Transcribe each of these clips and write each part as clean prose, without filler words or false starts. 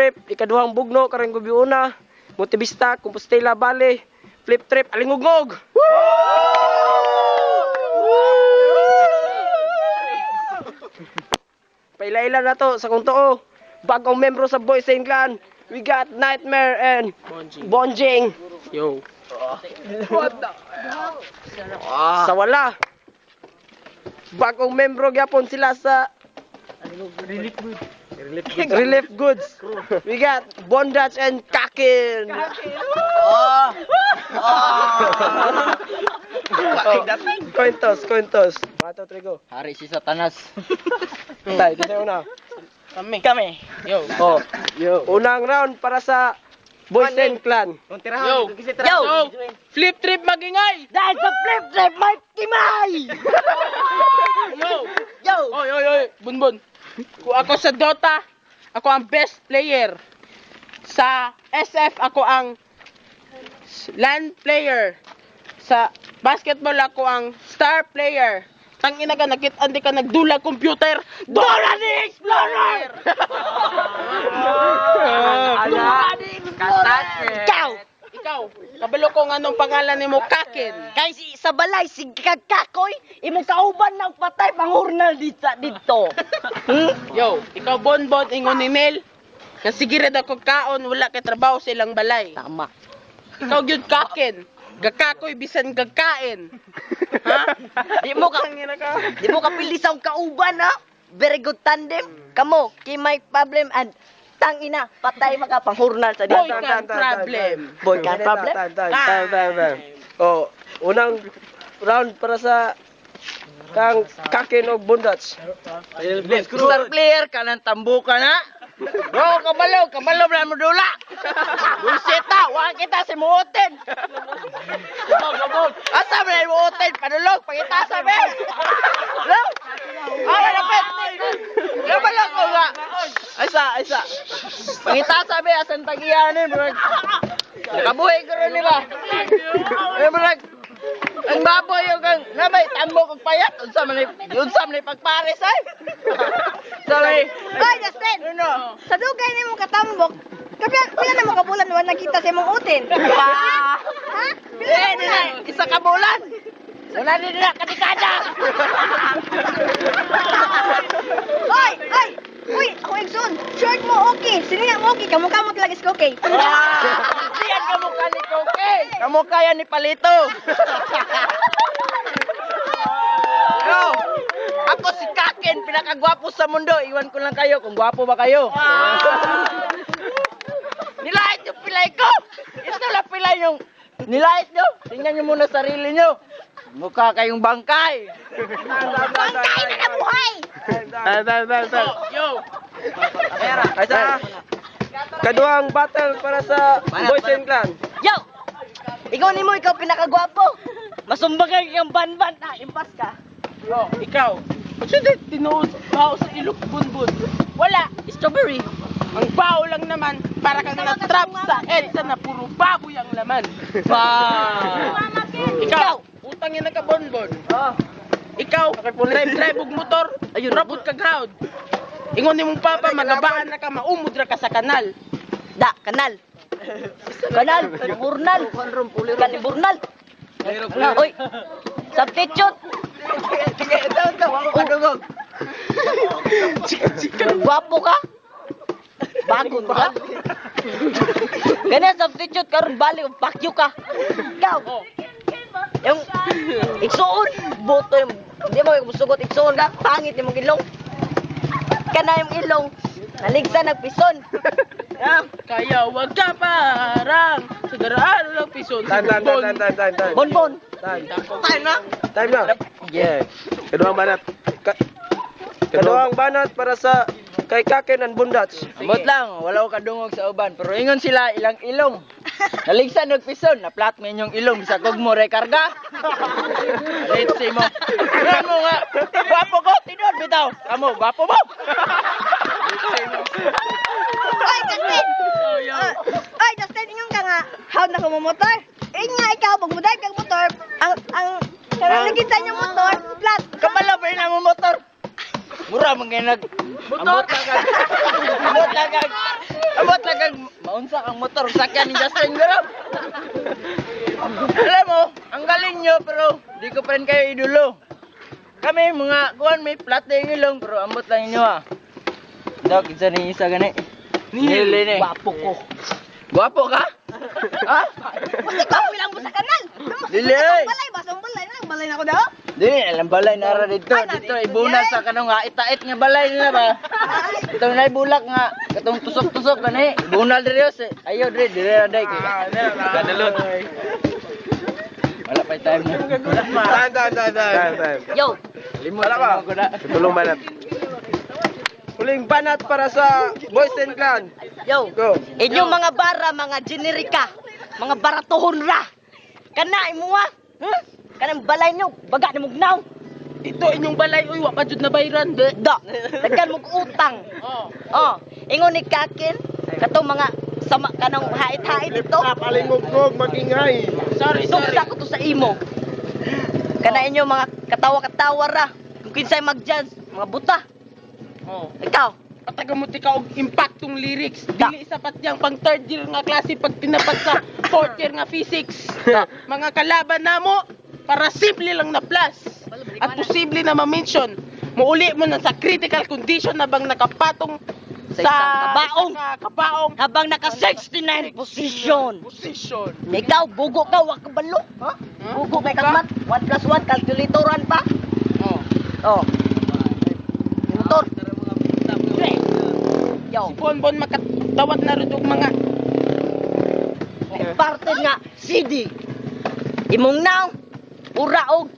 Trip, ikaduhang bugno karong gabiuna, Motivista, Compostela Valley, Flip Trip, Alingugngog. Paila-ila na to sa kung tuo. Bagong membro sa Boys and Clan. We got Nightmare and Bonjing. Yo. Sa wala. Bagong membro gyapon sila sa Relief Goods. We got Bondage and Kakin. Oh. Coin toss, coin toss. 1, 2, 3, go. Hari si Satanas. Tay, dito una. Kami. Kami. Yo. Oh. Unang round para sa Boys and Clan. Yo. Yo. Yo. Flip Trip magingay. Dahil sa Flip Trip, may kimay! Yo. Yo! Oy, oy, oy. Bunbon. Kung ako sa Dota, ako ang best player. Sa SF, ako ang land player. Sa basketball, ako ang star player. Tangina ka, nakit-an di ka nagdula computer. Dora ni Explorer! Ala! Ikaw! Ikaw, kabalo ko nga anong pangalan nimo, Kakin. Kay si, sa balay, si Kakakoy, imong kauban ng patay, panghurnal dito. Dito. Hmm? Yo, ikaw Bonbon, ingon ni Mel. Kasi sige rin ako kaon, wala kay trabaho sa ilang balay. Tama. Ikaw gyud Kakin. Gakakoy bisan gagkain. Ha? Di mo ka pili sa kauban, ha? Very good tandem. Kamo, kimay problem and tangina, patay maka panghurnal sa Boy dito. can problem. Boy can problem? Time, time, time, time, time. Oh, unang round para sa kang Kakin og Bondage. Star player ka ng tambuka na. Bro, kabalo, kabalo na mo dula. Bullshit ta, wa kita si Muoten. Asa man ni Muoten panulog pangita sa be. Lo. Ara dapat. Kabalo ko nga. Asa, asa. Pangita sa be asan tagiya ni murag. Nakabuhi ko ron ni ba? Eh murag ang baboy yung kang namay tambok og payat unsa man ni pagpares ay. Sorry. Oy, Justin! Ano? Sa dugay ni mong katambok, kapila pila na mo kabulan wa nakita sa imong utin? Pa. Ha? Pila Eh, na di bulan? na, isa ka bulan. Wala din na katikada. Oy, oy! Uy, ako igsoon. Short mo okay. Sino mo okay? Kamukha mo talaga si okay. Diyan kamukha ni Koke. Kamukha yan ni Palito. Yo, ako si Kaken, pinakagwapo sa mundo. Iwan ko lang kayo kung gwapo ba kayo. Nilait yung pilay ko. Ito lang pilay yung nilait nyo. Tingnan nyo muna sarili nyo. Mukha kayong bangkay. Bangkay na nabuhay! Time, time, time, time. Yo. Ay, sa kaduhang battle para sa Boys and Clan. Yo! Ikaw ni mo, ikaw pinakagwapo. Masumbagay kang banban. Ah, impas ka. Yo, ikaw. Unsa di tinuod bao sa ilok, Bunbon? Wala. Strawberry. Ang bao lang naman para kang na-trap sa EDSA na puro baboy ang laman. Ba. Ikaw, utang yan ka Bonbon. Ikaw, drive drive og motor, Ayun. robot ka ground. Ingon ni mong papa, magabaan na ka, maumod ra ka sa kanal. Da, kanal. Kanal, burnal. Kaniburnal. Oy, substitute. Gwapo ka? Bago ka? Ganyan substitute karon balik pakyo ka. Ikaw. Yung igsuon boto yung hindi mo yung musugot igsuon ka pangit imong ilong. Kana yung ilong naligsa nagpison. Yeah. Kaya wag ka parang sa daraan lang pison. Time, time, time, time, time, time. Bonbon. Time. Time na. Time na. Yeah. Kaduhang banat. Kaduhang banat para sa kay Kakin and Bondage. Ambot lang, wala ko kadungog sa uban. Pero ingon sila, ilang ilong. Naligsan og pison, naplat mo inyong ilong, bisag og mo rekarga. Let's see mo. Ingon mo nga, gwapo ko, tinuod bitaw. Kamo, gwapo mo. Oy, Justin! Ah, oy, Justin, ingon ka nga. How na ko mo motor? Eh nga ikaw, pag mo drive kag motor, ang kanang sa inyong motor, flat. Kabalo pa rin ang motor. Mura man kay nag ambot lang kag ambot lang kag ambot lang kag maunsa kang motor sakyan ni Justin garo. Alam mo, ang galing nyo pero di ko pa rin kayo idolo. Kami mga kuan may plat na yung ilong pero ambot lang inyo ah. Daw kinsa ni isa gani. Nil ni. Gwapo ko. Gwapo ka? Ha? Basta kapoy lang mo sa kanal. Dili, ay. Balay ba? Sa balay na. Balay na ko daw. Dili, alam balay nara dito. Ay, Dito nandito ibuna yan. sa kanong nga itait nga balay nila ba. Itong nay bulak nga katong tusok-tusok gani. Ibuna diri os. Ayo diri diri ra day kay. Ganalot. Wala pa time na. Time, time, time, time. Time. Yo. Limot Wala pa. ko na. Tulong banat. Huling banat para sa Boys and Clan. Yo, Go. inyong mga bara, mga generika, mga baratuhon ra. Kana imuha. Hmm? Kanang balay nyo, baga ni mugnaw. Ito inyong balay uy, wa pa jud na bayran. Be. Da, daghan mog utang. Oh. Oh, ingon ni Kakin, katong mga sama kanang hait-hait dito. Palingugog, magingay. Sorry, sorry. Sugta ko to sa imo. Kana inyo mga katawa-katawa ra. Kung kinsay mag-judge, mga buta. Oh. Ikaw, Patagamot ikaw og impactong lyrics. Da. Dili sapat yang pang third year nga klase pag tinapat sa fourth year nga physics. Mga kalaban namo para simple lang na plus at posible na ma-mention. Muuli mo na sa critical condition na bang nakapatong Sa isang kabaong. isa ka kabaong habang naka 69 position. position. Ikaw, bugo ka, wa ka balo. Huh? Bugo kay kagmat. 1 plus 1, calculatoran pa. Oh. Oh. Motor. Yo, Si Bonbon makatawad na rin og mga parte nga CD. Imong naw, uraog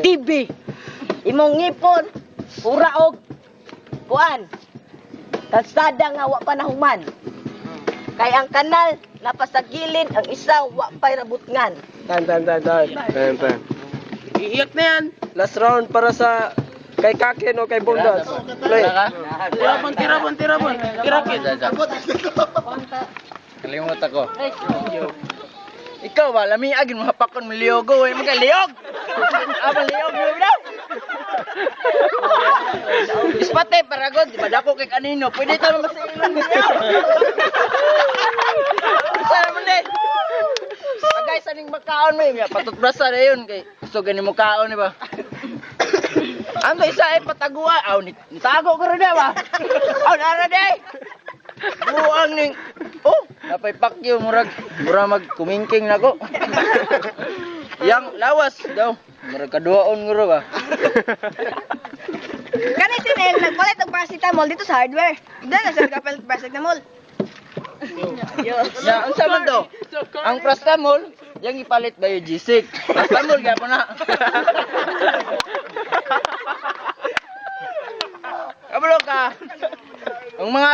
TV. Imong ngipon, uraog kuan. Kalsada nga wa pa nahuman. Kay ang kanal napasagilid ang isa wa pa'y rabutngan. Time, time, time, time. Time, time. iiyak na yan. Last round para sa kay Kakin o kay Bondas. Play. Wala ka? Tirabon, tirabon, tirabon. Tirakin. Kalimot ako. Ikaw ba, lami agin mahapakon mo liyogo, eh, mga liyog! Ah, liog mo daw! Ispate, paragon, di ba dako kay kanino? Pwede ito naman sa ilang liyaw! Sa naman din! Pagay sa ning makaon mo, eh, patutbrasa na yun, kay gusto gani mo kaon, di ba? Ang isa ay patagua, aw, nitago ko rin ba? Aw, nara day! Buang ning Oh, napay pakyo murag mura mag kumingking nako. Yang lawas daw. Murag kaduaon nguro ba. Kani si Nel, nagpalit og paracetamol dito sa hardware. Dito na siya nagpalit og paracetamol. Ya, unsa man to? Ang prostamol, yang ipalit Biogesic. Prostamol gyapon na. Kabalo ka. Ang mga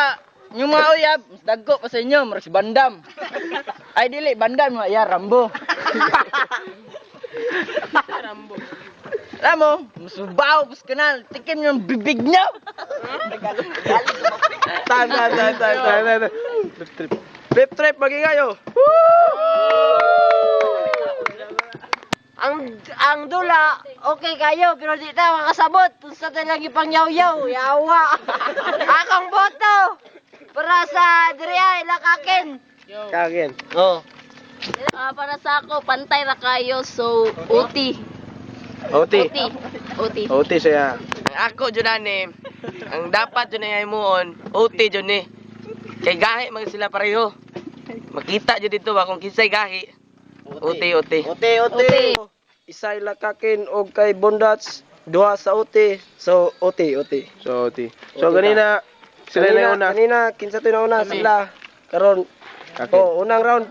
yung mga uyab, mas dagko pa sa inyo, murag si Bandam. Ay dili, Bandam mga ya Rambo. Rambo. Alam mo, mas mabaho pas kanal, tikim yung bibig niyo. Time, time, time, time, time, time. Flip trip. Flip trip, magingay oh. Ang dula, okay kayo, pero di ta makasabot. Unsa ta lang ipangyaw-yaw, yawa. Akong boto para sa Adria ilakakin. Kakin. Oh. Ah, para sa ako, pantay ra kayo, so OT. OT. OT. OT. OT siya. Ang ako jud ani, ang dapat jud na himuon, OT jud ni. Kay gahi man sila pareho. Makita jud dito ba kung kinsay gahi. OT, OT. OT, OT. Isay lakakin og kay Bondats, duha sa OT. So, OT, OT. So, OT. So, ganina, sila na yung una. Kanina, kinsa to na una sila. Karon, Kakin. oh, unang round.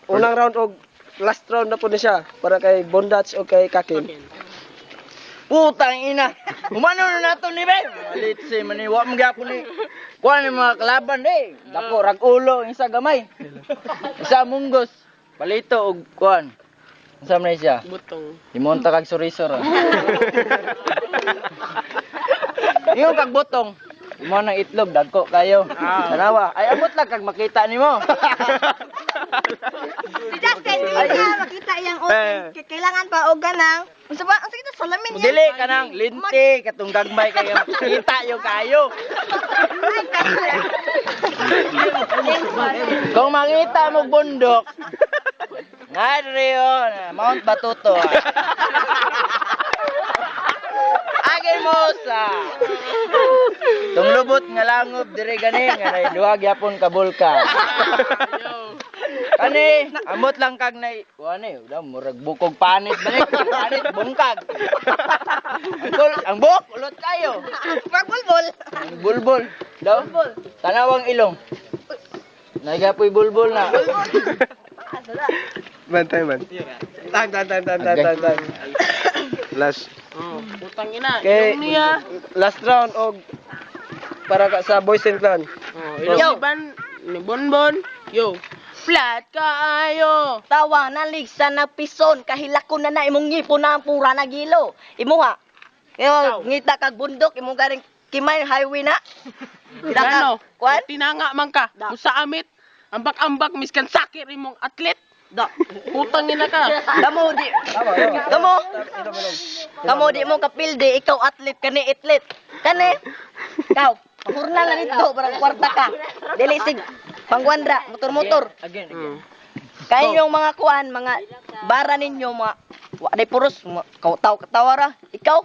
Unang round og last round na po ni siya para kay Bondats o kay Kakin. Putang ina. Humano na nato ni be. Malit si maniwa mo gyapon ni. Kuan ni mga kalaban eh. Dako rag ulo ang isa gamay. Isa munggos. Palito og kuan. Unsa man na siya? Butong. Imonta kag surisor. ah. Ingon kag butong. Imo nang itlog dagko kayo. Tanawa. Ay amot lang kag makita nimo. Si Justin, di niya makita iyang Eh. open. Kailangan pa og ganang. Unsa ba? Unsa kita salamin niya? Dili ka nang linti katong gagmay kayo kita yo kayo. Ay, kayo. Kung mangita mo bundok, nga diri oh, na Mount Batuto. Agay mo sa Tunglubot nga langob diri gani nga nay duha gyapon ka bulkan. Kani, amot lang kag nay, kuan eh, wala murag bukog panit balik, panit bungkag. Ang, ang buhok ulot kayo. Pagbulbol. Ang bulbul. Daw? Tanawang ilong. Naigapoy bulbul na. Man, time, man. Time, time, time, time, time, time, time. Last. Oh, putang ina. Okay. Ilong niya. Last round og para ka sa Boys and Clan. Oh, ilong ni Ban, ni Bonbon. Yo. Flat kaayo. Tawa na ligsa na pison kahilako na na imong ngipon na ang pura na gilo. Imuha. Kaya ngita kag bundok imong garing kimay highway na. Kita ka Ano? kuan? Tinanga man ka. Musa amit. Ambak-ambak miskan sakit imong atlet. Da. Putang ina ka. Kamo di. Kamo. Kamo di mo kapilde ikaw athlete kani athlete. Kani. Ikaw. Pahurna lang nito para kwarta ka. Dili sig pangwandra motor-motor. Again, again. Kaya yung mga kuan, mga bara ninyo, mga wa day puros, mga kataw katawara. Ikaw,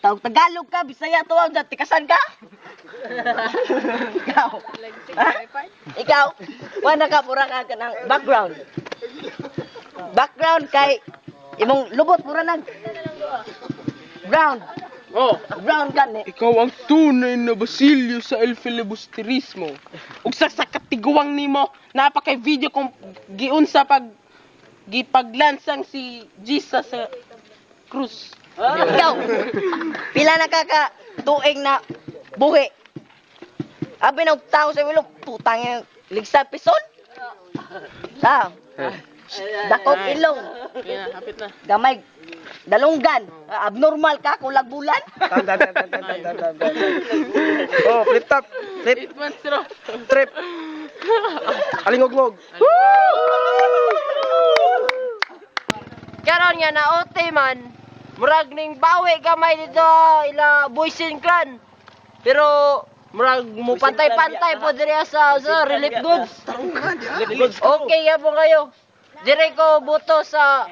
tawag Tagalog ka, Bisaya tawag dyan, tikasan ka. Ikaw. Ha? Ikaw, wala ka, pura ka ka ng background. Background kay imong lubot pura nag brown, Oh. brown ka ni. Ikaw ang tunay na Basilio sa El Filibusterismo. Ug sa katiguang nimo, napakay video kung giunsa pag gipaglansang si Jesus sa krus. Ikaw, pila na ka ka tuig na buhi. Abi na og tao sa ilong, putang ina, ligsa pison. Sa, dakop ilong, Kaya na, hapit na. gamay, dalunggan, abnormal ka, kulag bulan. Time, time, time, time, time, time, time, time. Oh, flip top. Flip 8-0. trip. Alingogngog. Karon nga na OT man, murag ning bawi gamay dito ila Boysin Clan. Pero murag mo pantay-pantay po diri sa relief goods. Okay ya po kayo. Dire ko buto sa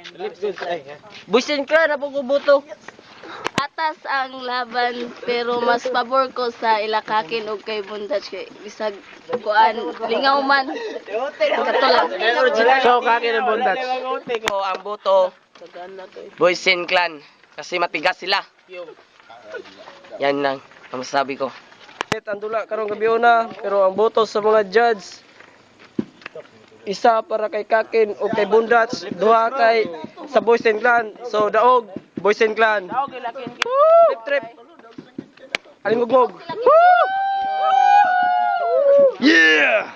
Boysin Clan na po ko buto. Atas ang laban pero mas pabor ko sa ilakakin og kay Bundach kay bisag kuan lingaw man. Kato lang. So, Kakin and Bondats. Ko ang boto Boys in Clan kasi matigas sila. Yan lang ang masasabi ko. Ang dula karong gabi una, pero ang boto sa mga judge isa para kay Kakin o kay Bundats, duha kay sa Boys and Clan. So daog Boys and Clan. Daog ilakin. Trip trip. Alingogngog. Yeah!